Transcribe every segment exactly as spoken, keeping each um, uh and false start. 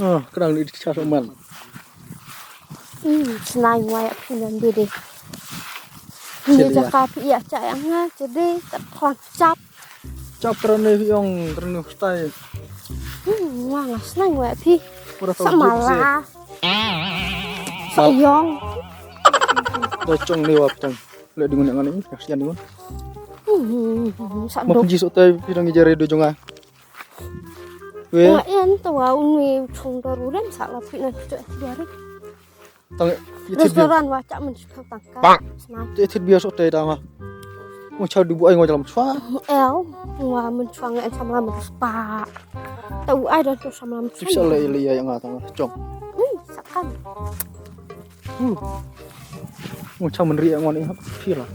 Oh, kena ni di char man. Hmm, senang wai aku nanti deh. Ini jaka pi ya cak yang nga jadi tak kuat cap. Cap terane yong terane style. Hmm, wah ngas nang wai pi. Sama lah. Sayong. Docong ni wap tang. Le di ngone ngone ni kasian ni. Hmm, sak dok. Ji sotai pi dang jare do jonga. Weh. Nga en to wa unwi chung dor uren sa la pi na tu tu. Tang, ïa thit biang. Restoran wa chak men shu tang ka. Ïa thit biang soh te tang ah. Mo chau du bu ai ngo jalam chwa. El, wa men chwa ngai samla men spa. Ta u ai don to samla men spa. Sip sa le le ya nga tang ah. Chong. Hmm, sakan. Hmm. Mo chau men ri ngo ni hap phi la.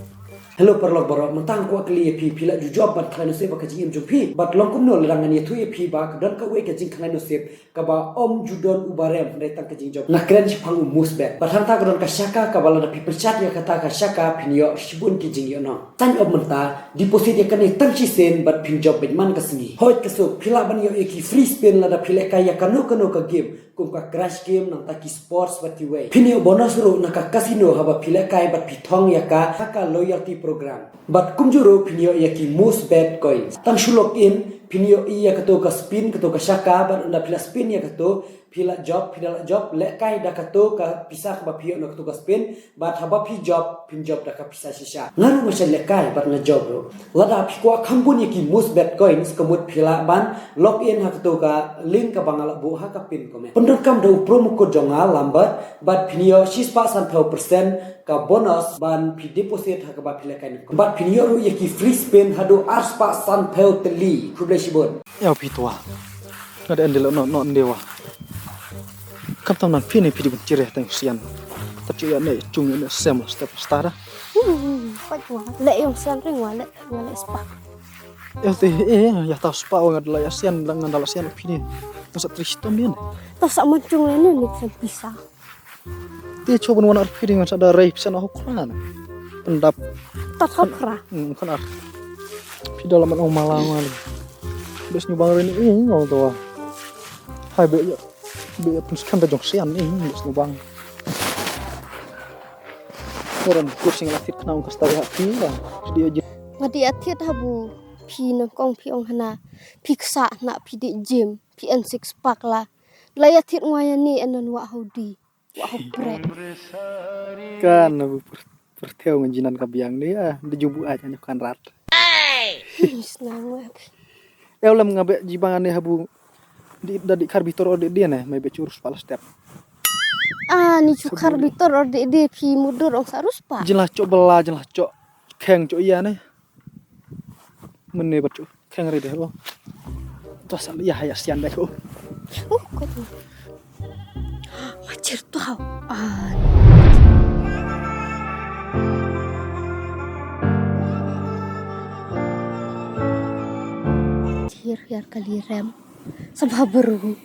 Hello paralok baroh, mynta nga kwah kylli ïa phi, phi la ju jop bad khlaiñ nasib ba ka jingim jong phi. Bad long kumno lada ngan ïathuh ïa phi ba ka don kawei ka jingkhlaiñ nasib kaba ym ju don uba rem hynrei tang ka jingjop. Nga kren shaphang u Moose Bed. Bad hangta ka don ka shaka kaba lada phi pyrshah ïa kata ka shaka phin ïoh shibun ki jingïohnong. Tang ym mynta, deposit ïa kane tang shisien bad phin jop beit man ka sngi. Hooid ka suk, phi lah ban ïoh ïa ki free spin lada phi lehkai ïa kano kano ka game. Kum ka crash game nangta ki sports bad kiwei. Phin ïoh bonus ruh na ka casino haba phi lehkai bad phi thong ïa ka ha ka loyalty program. Bad kumjuh ruh phin ïoh ïa ki Moose Bed coins. Tang shu log in, phin ïoh ïa kato ka spin, kato ka shaka, bad ynda phi la spin ïa kato, phi la jop, phi la jop, lehkai da kato ka pisa kaba phi ïoh na kato ka spin, bad haba phi jop, phin jop da ka pisa shisha. Nga ruh nga shait lehkai, bad nga jop ruh. Lada phi kwah kham bun ïa ki Moose Bed coins, ka mut phi lah ban log in ha kato ka link kaba nga la buh ha ka pin comment. Pyndonkam da u promo code jong nga Lambert, bad phin ïoh shispah sanphew percent ka bonus ban phi deposit ha kaba phi lehkai. Bad phin ïoh ruh ïa ki free spin haduh arspah sanphew tylli. Khublei shibun. Ïa phi twa. Nga da endel no no endewa. Kam tam nan phi ne phi di bun chire tang sian. Tap chu ïa ne chung ïa ne sem la step stara. Hmm, pat wa. Le yong sian ring wa le wa le spa. Ïa te eh ïa ta spa wa nga da la ïa sian la nga da la sian phi ne. Masa tris tom ne. Ta sa mon chung le ne ne sem pisa. Te cho ban wan ar phi ding sa da rei pisa na hok khra na. Pendap. Tat hok khra. Hmm, kan ar. Phi da la man ong mala ngal. Bes ñu bang ren ing ong to. Hai be ya. Be ya pun skam da jong sian ing bes ñu bang. Orang kursi ngal atit kena ong kasta ya phi la. Jadi aja. Nga di atit ha bu phi nang kong phi ong hana. Phi ksa na phi di gym. Phi en six pack la. La ya tit ngwa ya ni en nan wa hau di. Wah, brek. Kan abu per- pertheu ngan jinan ka biang ni ah, di jubu aja ni kan rat. Ih, senang weh. Ïa ulam nga bek jibang ane habu di da di karbitor or di dia ne, mai bek churus pala step. Ah, ni chu karbitor or di dia phi mudur ong sarus pa. Jelah cok bela, jelah cok keng cok iya ne. Mene bad chu kheng re de ho. To sa ya ya sian de ho. Oh, ko tu. Machir tu hau. Ah. Chir yar kali rem. Sama beru.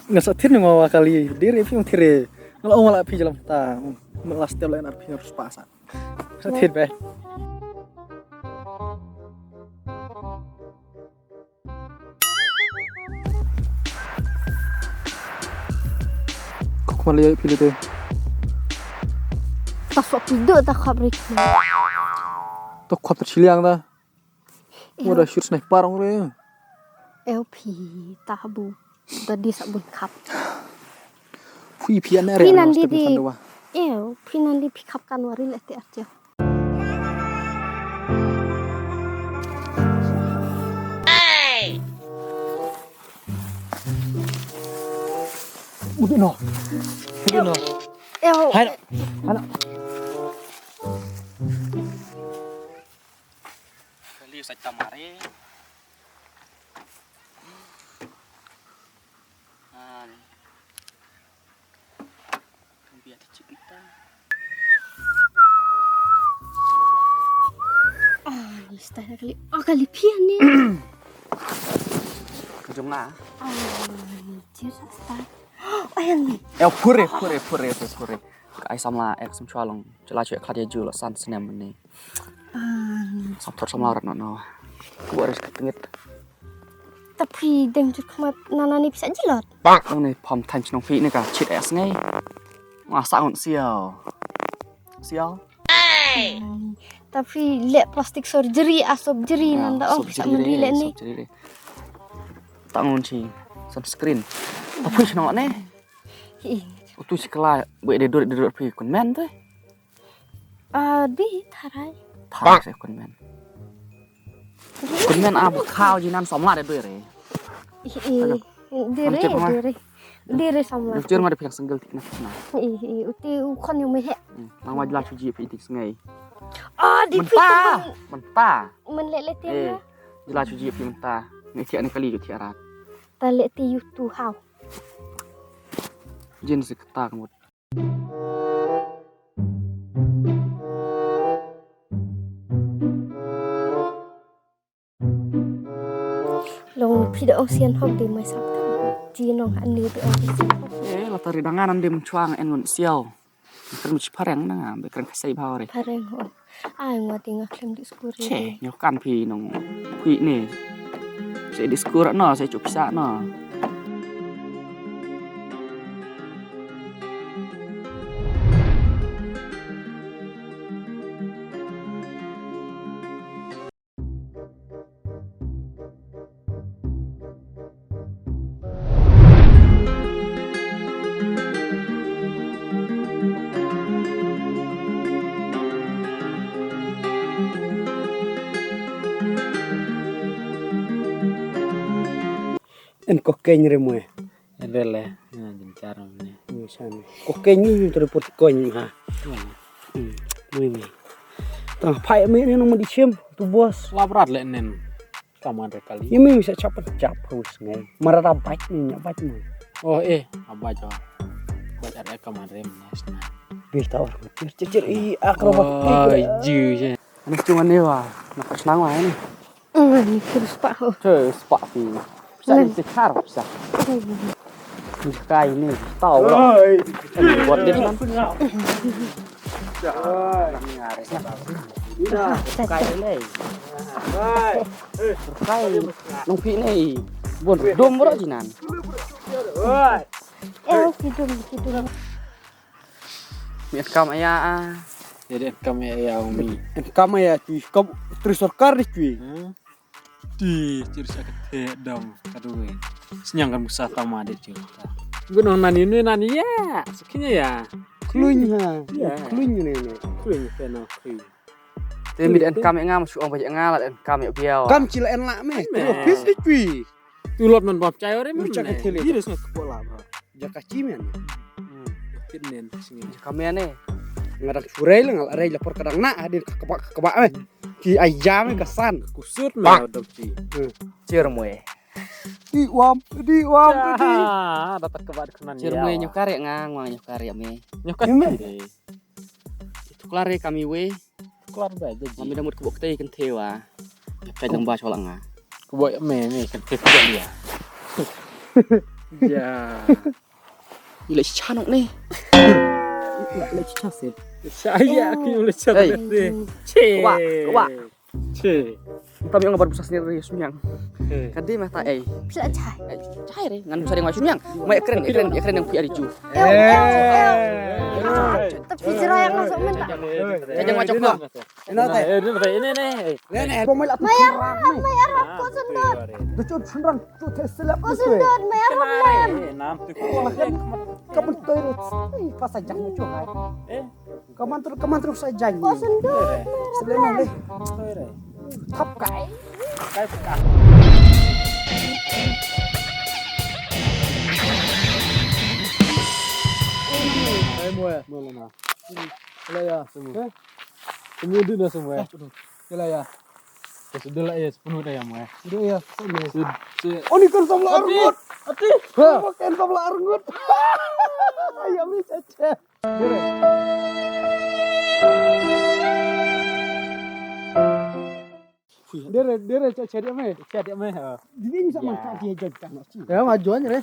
Nga sa thir ni ma wa kali. Dire phi thire. Ngala ong wala phi jalam ta. Ngala step lain ar phi harus pasan. Thit bha. Ko khmat lei phi lei te. Ta sok phi do ta khap rik. Ta khap ta chiliang ta. Mo da shoot sniper ong re. Eo phi ta habu. Da di sa bun khap. Phi phi an re. Phi nan di di. Eo phi nan di phi khap kan wari le te arche. Udah no. Udah no. Eo. Hai. Anak. Kali sa tamare. Ah, ni. Kan biar cik kita. Ah, ni style kali. Oh, kali pian ni. Kejong lah. Ah, ni dia style. Oh, yang ni. Eh, pure, pure, pure, pure. Ai samla ek sam chwa long. Chula chwa khat ya ju lo san snem ni. Ah, ni. Sam thot samla rat no no. Ku aris ketengit. Ta phi deng jur khmat nana ni pisa jilot. Ong ni pom than chnong phi ni ka chit es ngai. Nga sa ngun siaw. Siaw. Ta phi le plastic surgery a surgery nan da ong pisa surgery, surgery. Ta ngun chi sunscreen. Ta phi chnong ne. Hi. Utu sikla bu de dur de dur phi kun men te. Ah, di tharai. Tharai se kun men. Kun men a bu khau ji nan somla de doi re. Ih, ih. Di re, di re. Di re somla. Jur ma de piang single tik na. Ih, ih. Uti u khon yu me he. Nang ma jla chuji pi tik sngai. Ah, di pi. Menta. Menta. Men le le ti. Eh, jla chuji pi menta. Ngi ti ani kali ju ti arat. Ta le ti yu tu hau. Jin se kata ka mut. Long phi da ong sian hok di mai sap tam. Ji nong han ni da ong sian hok. Eh, la tari dangan an di menchuang en ngun siau. Kren mu chi pareng na nga, be kren kasai bhau re. Pareng hok. Ai ngwa ti nga khlem di skur. Che, nyo kan phi nong phi ni. Se di skur no, se chup sa no. En ko keny re mwe. En re le, na jin char mne. Ni san. Ko keny ni tu report kony ha. Mwe mwe. Tang phai me ni nong mandi chem tu bos. Labrat le nen. Kaman re kali. Ye me sa chap chap hus ngai. Mara da bait ni nya bait ni. Oh eh, abait oh. Bait are kaman re mne sna. Bil tawar. Cir cir cir i akrobat. Oh, ju je. Anak cuma ni wa. Nak senang wa ni. Ni terus pak ho. Terus pak ni. Bisa ni sekar bisa. Kai ni tau lah. Buat dia kan. Kai ni. Kai. Nong pi ni. Bun dum bro jinan. Eh, kidum kidum. Mi kam aya ah. Jadi kam aya umi. Kam aya tu kam tri sorkar di tu. Ti cir sa ka te dong ka duwe. Senyang kan musa tama de cir. Gunong nani ni nani ya. Sekinya ya. Kluin ha. Ya. Kluin ni ni. Kluin te no kluin. Te mi den kam nga musu ong ba nga la den kam ya biaw. Kam cila en la me. Te office di kui. Tu lot man bam chai ore me. Cak ka tele. Virus nga kepala bro. Jaka chimen. Kit nen singi. Jaka men eh. Ngadak churai la ngal arai la por kadang na adin ka kebak ka kebak eh. Ki ayam ka san. Kusut me dok chi. Cir mwe. Di wam, di wam, di. Dapat kebak kunan. Cir mwe nyukar ya ngang wang nyukar ya me. Nyukar. Itu kelar ya kami we. Kelar ba jadi. Kami dah mut kebok tei kenthe wa. Ka jang ba chola nga. Kebok ya me me kenthe kebok dia. Ya. Ila chanok ni. Ila cha se. Saya ki ila cha se. Che. Wa, wa. Che. Tam yang bar busa sendiri ya sunyang. Kadi mata eh. Pila chai. Chai re ngan busa dengan sunyang. Mai keren keren keren yang pi ari ju. Tapi jerah yang masuk minta. Jangan macam kau. Ina te. Eh, ina te, ina, ina, eh. Ina, ina. Mai arap, mai arap, ko sendot. Duchut sendot, tu te selap ko sendot, mai arap lem. Eh, nam tu ko. Ka mentoi. Ih, pas aja muncul hai. Eh. Ka mantur, ka mantur saja ni. Ko sendot, mai arap lem. Thap kai. Kai peka. Kai mo ya. Mo lama. Hello ya, semua. Semua duduk dah semua. Kela ya. Sudah lah ya, sepuluh dah ya, Moe. Sudah ya, sepuluh. Oh, ni kan sabla arngut. Ati. Ha, kan sabla arngut. Ya mi caca. Dere, dere caca dia me. Caca dia me. Dini ni sama caca dia jod kan. Ya ma jod re.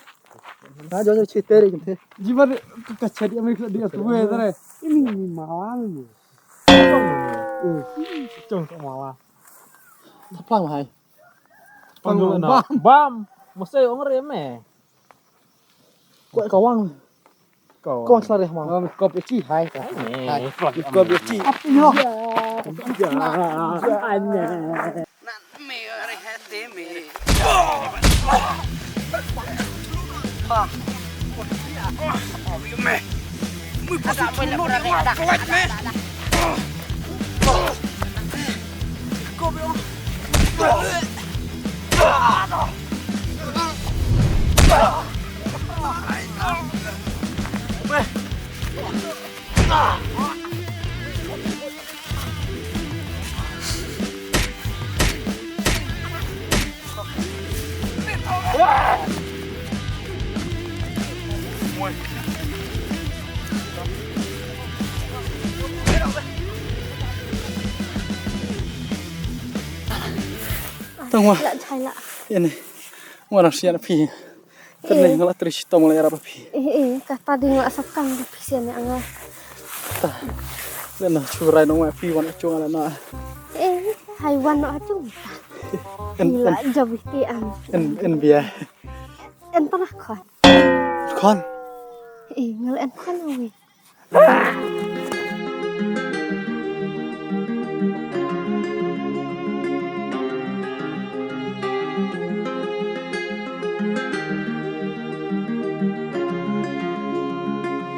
Ma jod cerita re kente. Jibar caca dia me dia tu re. Ini malam ni. Cung tok mala. Thaplang hai. Bam. Bam. Mesti ong re me. Ko kawang. Kawang. Kawang selari ma. Kop iti hai. Kop iti. Apa ya? Nan me re hete me. Tang wa. La chai la. Ini. Wa na sian phi. Kan ni ngala tri sitom la yarap phi. Eh eh, kata di ngala sakang di phi sian ya nga. Ta. Kan na churai no wa phi wan chung ala na. Eh, hai wan no achung. En Ila en jabi ti an. En en bia. En tanah kon. Kon. Eh, ngala en kon awi.